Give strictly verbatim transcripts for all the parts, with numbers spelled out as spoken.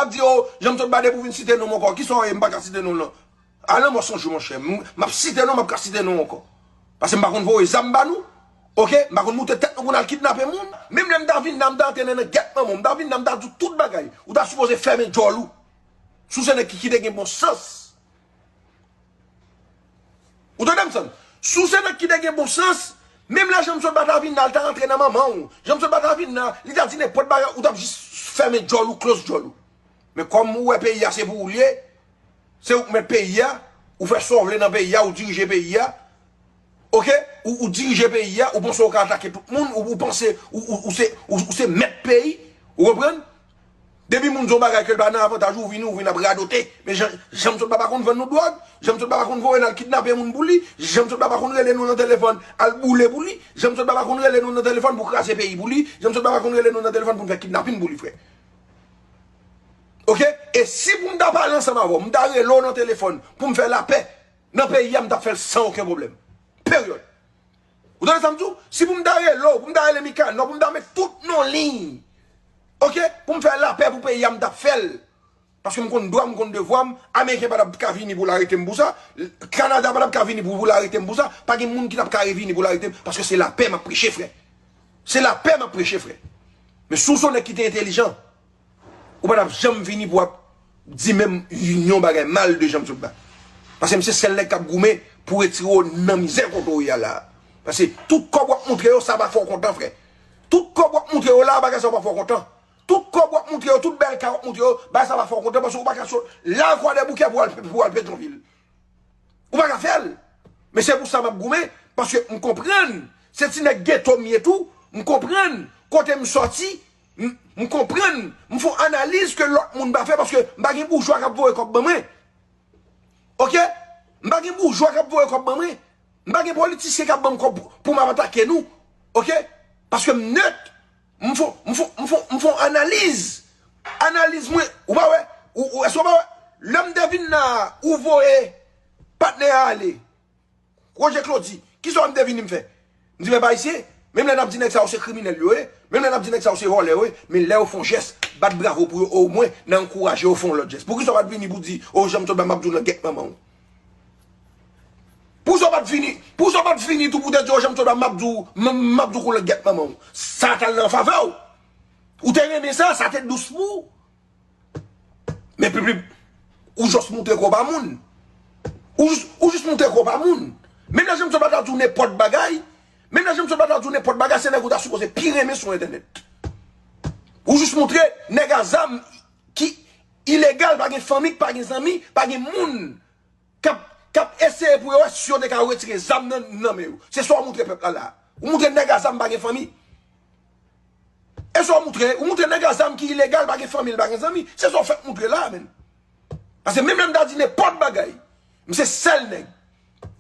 ap di, o, Jean Claude Bade pou vin site non m ankò. Kisa w ye, m pa ka site non l non. A lanmò sonje, monchè. M, m ap site non, m ap ka site non ankò. Paske m pa konn voye zam ba nou. Oke? M pa konn moute tèt nou pou n al kidnape moun. Menm lè m ta vin la, m ta antre nan gèt manman w. M ta vin la, m ta di w tout bagay. Ou ta sipoze fèmen djòl ou. Si w se nèg ki, ki te gen bon sans. Ou tande m, Sann? Si w se nèg ki te gen bon sans, menm lè Jean Claude Bade ta vin la, l ta rantre nan manman w. Jean Claude Bade ta vin la, li ta di nenpòt bagay, ou t ap jis fèmen djòl ou, close djòl ou. Men kòm ou wè peyi a se pou ou l ye, se ou k mèt peyi a, ou fè sa w vle nan peyi a, ou dirije peyi a. Oke? Ou, ou dirije peyi a, ou panse ou ka atake tout moun, ou, ou panse ou, ou, ou se, ou, ou se mèt peyi, ou konprann? Depi moun di w bagay ke l pa nan avantaj ou, ou vini, ou vin ap radote. Men Jean, Jean Claude Bade pa konn vann nou dwòg, Jean Claude Bade pa konn voye n al kidnape moun pou li, Jean Claude Bade pa konn rele nou nan telefòn al boule pou li, Jean Claude Bade pa konn rele nou nan telefòn pou kraze peyi pou li, Jean Claude Bade pa konn rele nou nan telefòn pou n fè kidnapin pou li, frè. Oke? E si pou m ta pale ansanm avè w, m ta rele w nan telefòn pou m fè lapè nan peyi a, m t ap fè l san okenn pwoblèm. Peryòd. Ou tande sa m di w? Si pou m ta rele w, pou m ta rele Mikanò, pou m ta met tout non liy, oke, pou m fè lapè pou peyi a, m t ap fè l. Paske m konn dwa m, m konn devwa m. Ameriken pa t ap ka vini pou l arete m pou sa. Kanada pa t ap ka vini pou, pou l arete m pou sa. Pa gen moun ki t ap ka revini pou l arete m. Paske se lapè m ap preche, frè. Se lapè m ap preche, frè. Men si w se yon nèg ki te entèlijan, ou pa t ap janm vini pou w ap di menm yon bagay mal de Jean Claude Bade. Paske m se sèl nèg k ap goumen pou retire w nan mizè kote w ye a la. Paske tout kòb w ap montre yo, sa pa fè w kontan, frè. Tout kòb w ap montre yo la, bagay sa yo pa fè w kontan. Tout kòb w ap montre yo, tout bèl kay w ap montre yo, bagay sa pa fè w kontan, paske ou pa ka sot la Kwadèboukè pou w al, pou w al Petyonvil. Ou pa ka fè l. Men se pou sa m ap goumen, paske m konprann se ti nèg geto m ye tou, m konprann kote m sòti, m, m konprann, m fè yon analiz ke lòt moun pa fè, paske m pa gen boujwa k ap voye kòb ban mwen. Oke? M pa gen boujwa k ap voye kòb ban mwen. M pa gen politisyen k ap ban m kòb pou, pou m ap atake nou. Oke? Paske m nèt. M fè, m fè, m fè, m fè yon analiz. Analiz mwen, ou pa wè? Ou, ou, èske w pa wè? Lè m te vin la, ou voye patnè a ale. Roger Claudy, kisa w m te vini m fè? M di, men pa isye, menm lè n ap di nèg sa yo se kriminèl yo ye, menm lè n ap di nèg sa yo se vòlè yo ye, men lè yo fè yon jès, bat bravo pou yo omwen, n a ankouraje yo fè yon lòt jès. Poukisa w pa t vini pou di, o, Jean Claude Bade, m ap di w nan gèt manman w? Poukisa w pa t vini, poukisa w pa t vini tou pou te di, o, Jean Claude Bade, m ap di w, m, m ap di w kou nan gèt manman w? Sa t al nan favè w. Ou te renmen sa, sa te dous pou ou. Men pipi, ou jis montre ke w pa moun. Ou jis, ou jis montre ke w pa moun. Menm lè Jean Claude Bade ta di w nenpòt bagay, menm lè Jean Claude Bade ta di w nenpòt bagay, se nèg ou ta sipoze pi renmen sou entènèt. Ou jis montre nèg a zam ki ilegal, pa gen fanmi, pa gen zanmi, pa gen moun k ap, k ap eseye pou yo wè si yo te ka retire zam nan, nan men yo. Se sa w montre pèp la la. Ou montre nèg a zam pa gen fanmi. E sa w montre, ou montre nèg a zam ki ilegal, pa gen fanmi l, pa gen zanmi. Se sa w fèk montre la, menn. Paske menm lè m ta di nenpòt bagay, m se sèl nèg.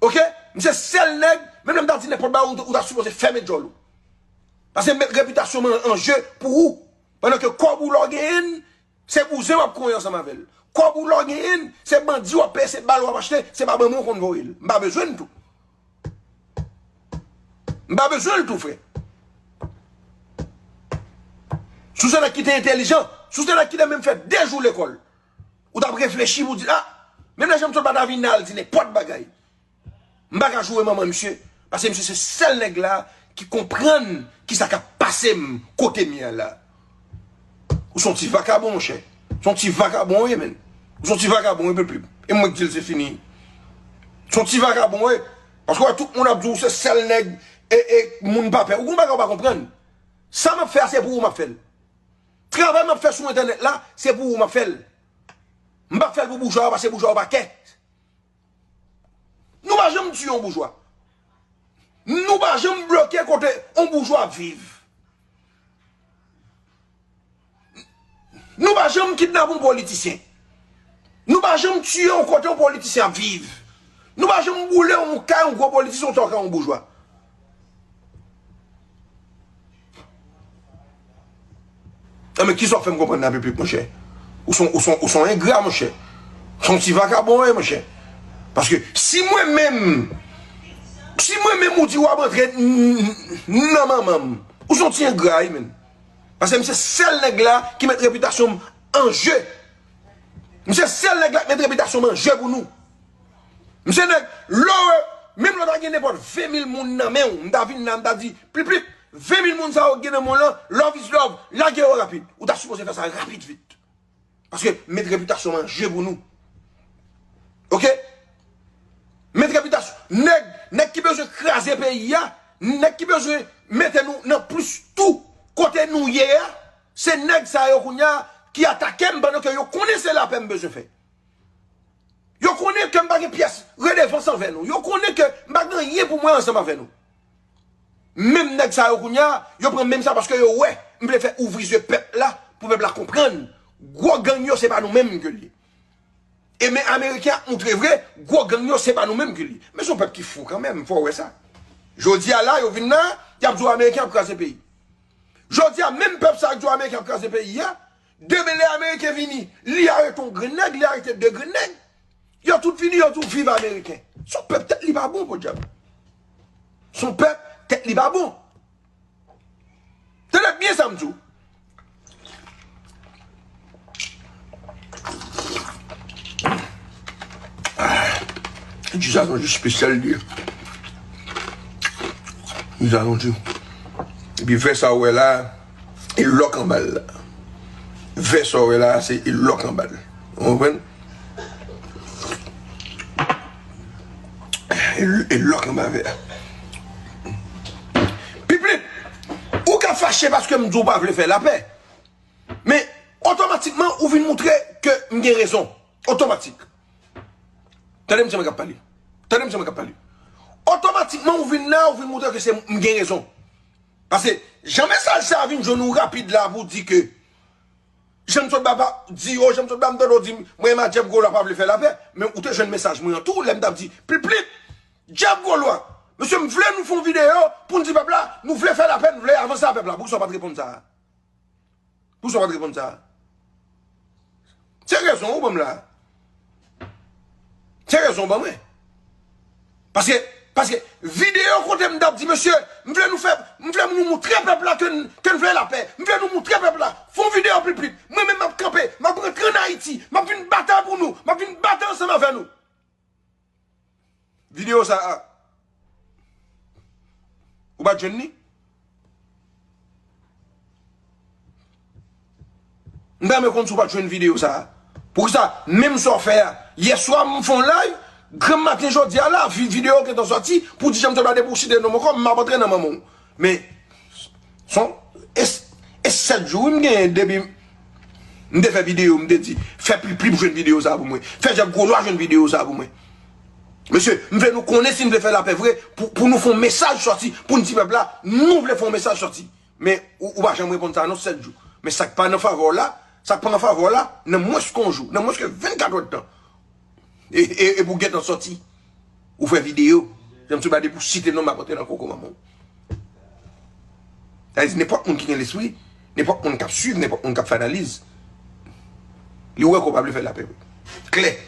Oke? M se sèl nèg, menm lè m ta di nenpòt bagay, ou, ou ta sipoze fèmen djòl ou. Paske m met repitasyon m an, an je pou ou. Pandan ke kòb ou la w genyen l, se bouzen w ap konyen ansanm avè l. Kòb ou la w genyen l, se bandi w ap peye, se bal w ap achte, se pa ban mwen w konn voye l. M pa bezwen l tou. M pa bezwen l tou, frè. Si w se nèg ki te entèlijan, si w se nèg ki te menm fè de jou lekòl, ou t ap reflechi pou w di, a, menm lè Jean Claude pa ta vin al di nenpòt bagay, m pa ka joure manman misye, paske misye se sèl nèg la ki konprann kisa k ap pase m kote m ye a la. Ou se yon ti vakabon, monchè. Se yon ti vakabon w ye, menn. Ou se yon ti vakabon w ye, Pipip. E mwen k di l se fini. Se yon ti vakabon w ye. Paske w wè tout moun ap di w se sèl nèg e, e moun pa pè. Ou gon bagay ou pa konprann. Sa m ap fè a, se pou ou m ap fè l. Travay m ap fè sou entènèt la, se pou ou m ap fè l. M p ap fè l pou boujwa yo, paske boujwa yo pa kè. Nou pa janm tiye yon boujwa. Nou pa janm bloke kote yon boujwa ap viv. Nou pa janm kidnape yon politisyen. Nou pa janm tiye yon kote yon politisyen ap viv. Nou pa janm boule yon kay yon gwo politisyen, yon tòkè yon boujwa. Enben, kisa w fè m konprann la, Pipip, monchè? Ou se yon, ou se yon, ou se yon engra, monchè. Ou se yon ti vakabon w ye, monchè. Paske si mwen menm, si mwen menm ou di w ap antre n-, n-, nan manman m, ou se yon ti engra wi, menn. Paske m se sèl nèg la ki met repitasyon m an je. M se sèl nèg la k met repitasyon manje pou nou. M se nèg, lè w, menm lè w ta gen nenpòt ven mil moun nan men w, m ta vin la, m ta di, Plip, Plip, ven mil moun sa yo gen nan men w lan, love is love, lage yo rapid. Ou ta sipoze fè sa rapid vit. Paske m met repitasyon manje pou nou. Oke? Met repitasyon. Nèg, nèg ki bezwen kraze peyi a, nèg ki bezwen mete nou nan plis tou kote nou ye a, se nèg sa yo kounye a ki atake m pandan ke yo konnen se lapè m bezwen fè. Yo konnen ke m pa gen pyès redevans anvè nou. Yo konnen ke m pa gen anyen pou mwen ansanm avè nou. Menm nèg sa yo kounye a, yo pran menm sa paske yo wè m vle fè ouvri zye pèp la pou pèp la konprann. Gwo gang yo se pa nou menm ke l ye. E men Ameriken ap moutre vre, gwo gang yo se pa nou menm ke l ye. Men se yon pèp ki fou kanmenm, fò w wè sa. Jodi a la, yo vin la, y ap di w Ameriken ap kraze peyi. Jodi a, menm pèp sa a k di w Ameriken ap kraze peyi a, demen lè Ameriken vini, li arete yon grenn nèg, li arete de grenn nèg. Yo tout vini, yo di w viv Ameriken. Se yon pèp tèt li pa bon, podyab. Se yon pèp tèt li pa bon. Tande byen sa m di w. Ah, ji sa se yon ji espesyal li ye. Ji sa se yon ji. Epi vè sa w wè la, e lòk anba l la. Vè sa w wè la, se e lòk anba l. Ou konprann? E, e lòk anba vè a. Piplit, ou ka fache paske m di w pa vle fè lapè. Men, otomatikman, ou vin moutre ke m gen rezon. Otomatik. Tande m se mwen k ap pale. Tande m se mwen k ap pale. Otomatikman, ou vin la, ou vin moutre ke se m gen rezon. Paske, jan mesaj sa a vin jwenn ou rapid la pou di ke Jan m sot ba pa di, o, jan m sot ba m tande w di, mwen menm a Jeff Golwa pa vle fè lapè, men ou te jwenn mesaj mwen an tou, lè m t ap di, Plip, Plip, Jeff Golwa, mesye, m vle nou fè yon videyo pou n di pèp la, nou vle fè lapè, nou vle avanse a pèp la. Poukisa w pa t reponn sa a? Poukisa w pa t reponn sa a? Se rezon ou ban m la. Se rezon ban mwen. Paske, paske videyo kote m t ap di, mesye, m vle nou fè, m vle nou moutre pèp la ke n, ke n vle lapè. M vle nou moutre pèp la. Fè yon videyo Plip, Plip. Mwen menm m ap kanpe, m ap rantre ann Ayiti, m ap vin batay pou nou, m ap vin batay ansanm avè nou. Videyo sa a, ou pa t jwenn li? M ta renmen konn si w pa t jwenn videyo sa a. Poukisa, menm sa w fè a, yèswa m fè yon live, granm maten jodi a la, vi-, videyo gentan sòti, pou di Jean Michel pa depi w site non m ankò, m ap antre nan manman w. Men, son, e, e sèt jou wi m genyen depi m te fè videyo, m te di, fè Plip, Plip jwenn videyo sa a pou mwen. Fè Jeff Golwa jwenn videyo sa a pou mwen. Mesye, m vle nou konnen si n vle fè lapè vre, pou, pou nou fè yon mesaj sòti, pou n di pèp la, nou vle fè yon mesaj sòti. Men ou, ou pa janm reponn sa a non, sèt jou. Men sa k pa nan favè w la, sa k pa an favè w la, nan mwens ke yon jou, nan mwens ke vennkat èdtan. E, e, e pou gentan sòti. Ou fè videyo. Jan m sot ba depi w site non m ap antre nan koko manman w. Sa vle di nenpòt moun ki gen lespri, nenpòt moun k ap swiv, nenpòt moun k ap fè analiz, li wè ke w pa vle fè lapè vre. Klè.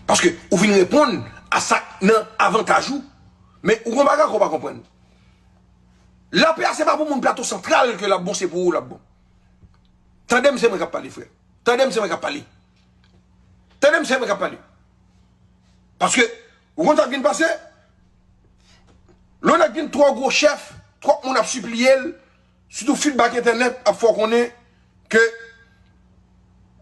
Paske ou vin reponn a sa k nan avantaj ou, men ou gon bagay ke w pa konprann. Lapè a se pa pou moun Plato Santral ke l ap bon, se pou ou l ap bon. Tande m, se mwen k ap pale, frè. Tande m, se mwen k ap pale. Tande m, se mwen k ap pale. Paske, ou konn sa k vin pase? Lè yon nèg vin twò gwo chèf, twòp moun ap sipliye l, sitou feedback entènèt ap fè w konnen ke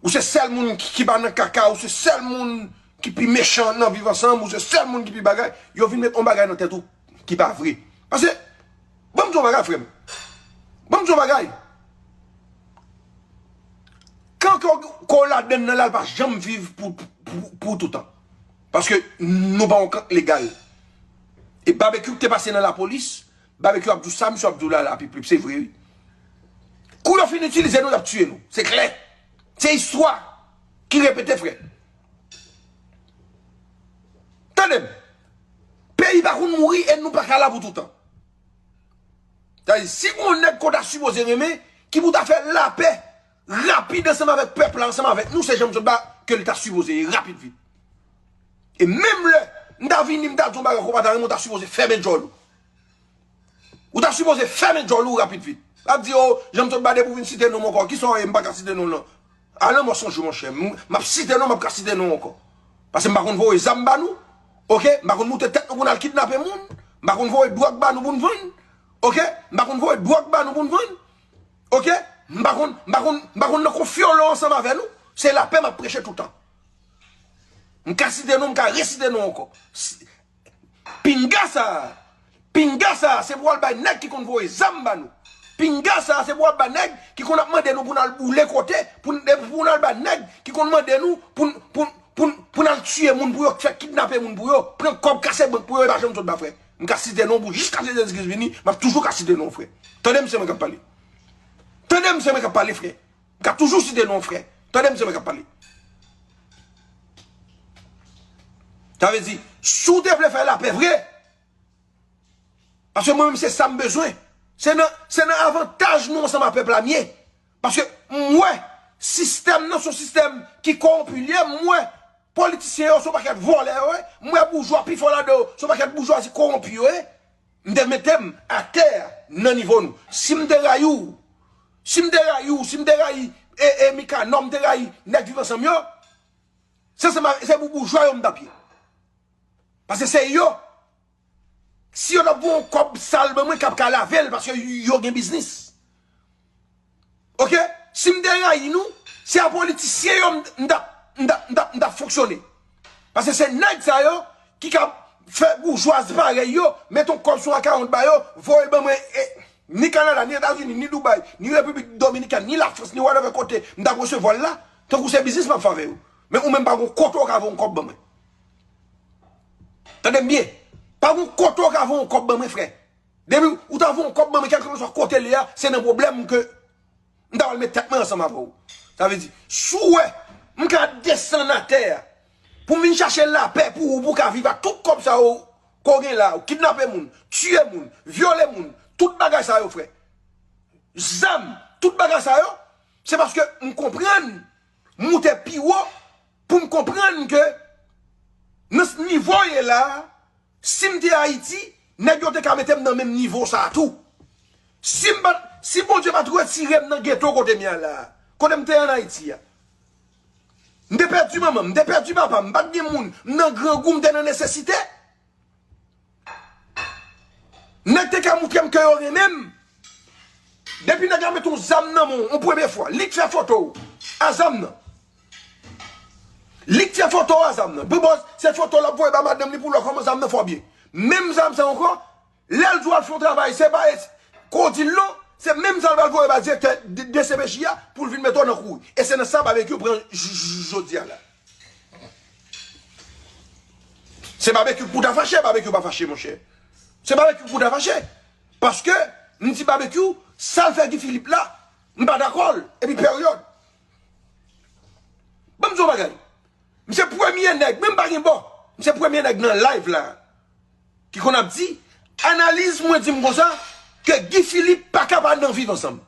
ou se sèl moun ki, ki pa nan kaka, ou se sèl moun ki pi mechan nan viv ansanm, ou se sèl moun ki pi bagay, yo vin met yon bagay nan tèt ou ki pa vre. Paske, ban m di w yon bagay, frè m. Ban m di w yon bagay. Kan ke w, ke w ladann nan la, l pa janm viv pou, pou, pou toutan. Paske nou pa yon kan k legal. E Babekyou ki te pase nan lapolis, Babekyou ap di w sa, misye ap di w la, la, Plip, Plip, se vre, wi. Kou yo fin itilize nou, y ap tiye nou. Se klè. Se istwa ki repete, frè. Tande m. Peyi pa konn mouri e nou pa ka la pou toutan. Sa vle di, si gon nèg ke w ta sipoze renmen, ki pou ta fè lapè rapid ansanm avèk pèp la, ansanm avèk nou, se Jean Michel Ba ke l ta sipoze ye, rapid vit. E menm lè m ta vini, m ta di yon bagay ke w pa ta renmen, w ta sipoze fèmen djòl ou. Ou ta sipoze fèmen djòl ou rapid vit. Ap di, o, Jean Michel Ba depi w vin site non m ankò, kisa w ye, m pa ka site non w lan. A lanmò sonje, monchè. M, m ap site non, m ap ka site non ankò. Paske m pa konn voye zam ba nou. Oke? M pa konn moute tèt nou pou n al kidnape moun. M pa konn voye dwòg ba nou pou n vann. Oke? M pa konn voye dwòg ba nou pou n vann. Oke? M pa konn, m pa konn, m pa konn nan konfyolo ansanm avè nou. Se lapè m ap preche toutan. M ka site non, m ka resite non ankò. Pinga sa a, pinga sa a, se pou al bay nèg ki konn voye zam ba nou. Pinga sa a, se pou al bay nèg ki konn ap mande nou pou n al boule kote, pou n, pou n al bay nèg ki konn mande nou pou n, pou n, pou n, pou n al tiye moun pou yo, fè kidnape moun pou yo, pran kòb, kase bank pou yo, e pa janm sot ba frè. M ka site non pou jiskaske Jezi Kris vini, m ap toujou ka site non frè. Tande m, se mwen k ap pale. Tande m, se mwen k ap pale, frè. M ka toujou site non frè. Tande m, se mwen k ap pale. Sa vle di, si w te vle fè lapè vre, paske mwen menm se sa m bezwen. Se nan, se nan avantaj nou ansanm ak pèp la m ye. Paske m wè sistèm nan se yon sistèm ki kowonpi l ye, m wè politisyen yo se yon pakèt vòlè yo ye, m wè boujwa pi fò ladan yo se yon pakèt boujwazi kowonpi yo ye. M te mete m atè a nan nivo nou. Si m te rayi w, si m te rayi w, si m te rayi e, e Mikanò, m te rayi nèg Viv Ansanm yo, se, se, se pou boujwa yo m t ap ye. Paske se yo, si yo t ap voye yon kòb sal ban mwen, k ap ka lave l, paske yo gen biznis. Oke? Si m te rayi nou, se a politisyen yo m, m t ap, m t ap, m t ap, m t ap fonksyone. Paske se nèg sa yo ki ka fè boujwazi parèy yo, mete yon kòb sou akawont ba yo, voye l ban mwen, e, ni Kanada, ni Etazini, ni Dubai, ni Repiblik Dominikèn, ni Lafrans, ni whatever kote, m t ap resevwa l la, tankou se biznis m ap fè avè yo. Men ou menm pa gon kote w ka voye yon kòb ban mwen. Tande m byen. Pa gon kote w ka voye yon kòb ban mwen, frè. Depi ou ta voye yon kòb ban mwen, kèlkeswa kote l ye a, se nan pwoblèm ke m ta pral met tèt mwen ansanm avè w. Sa vle di, si w wè m ka desann atè a pou m vin chache lapè pou ou, pou w ka viv ak tout kòb sa yo ke w gen la, ou kidnape moun, tiye moun, vyole moun, tout bagay sa yo, frè. Zam, tout bagay sa yo, se paske m konprann, m moute pi wo pou m konprann ke nan nivo w ye la a, si m te Ayiti, nèg yo te ka mete m nan menm nivo sa a tou. Si m pa t, si Bondye pa t retire m nan geto kote m ye a la a, kote m te ye ann Ayiti a, m te pèdi manman m, m te pèdi papa m, m pa t gen moun, m nan grangou, m te nan nesesite. Nèg te ka montre m ke yo renmen m. Depi nèg la mete yon zam nan men w, yon premye fwa, li k fè foto w a zam nan. Li k fè foto w a zam nan. Bon, bon, se foto l ap voye ba madanm li pou l wè kòman zam nan fè w byen. Menm zam sa ankò, lè l di w al fè yon travay, se pa, e, ke w di l non, se menm sa l pral voye ba direktè de, de D C P J a pou l vin mete w nan kouri. E se nan sa Babekyou pran j-, j-, jodi a la. Se Babekyou k pou ta fache, Babekyou pa fache, monchè. Se Babekyou k pou ta fache. Paske, m di Babekyou, sa l fè Guy Philippe la, m pa dakò l. Epi peryòd. Ban m di w yon bagay. M se premye nèg, menm pa gen bò. M se premye nèg nan live la ki konn ap di, analiz mwen di m konsa, ke Guy Philippe pa ka pa nan Viv Ansanm.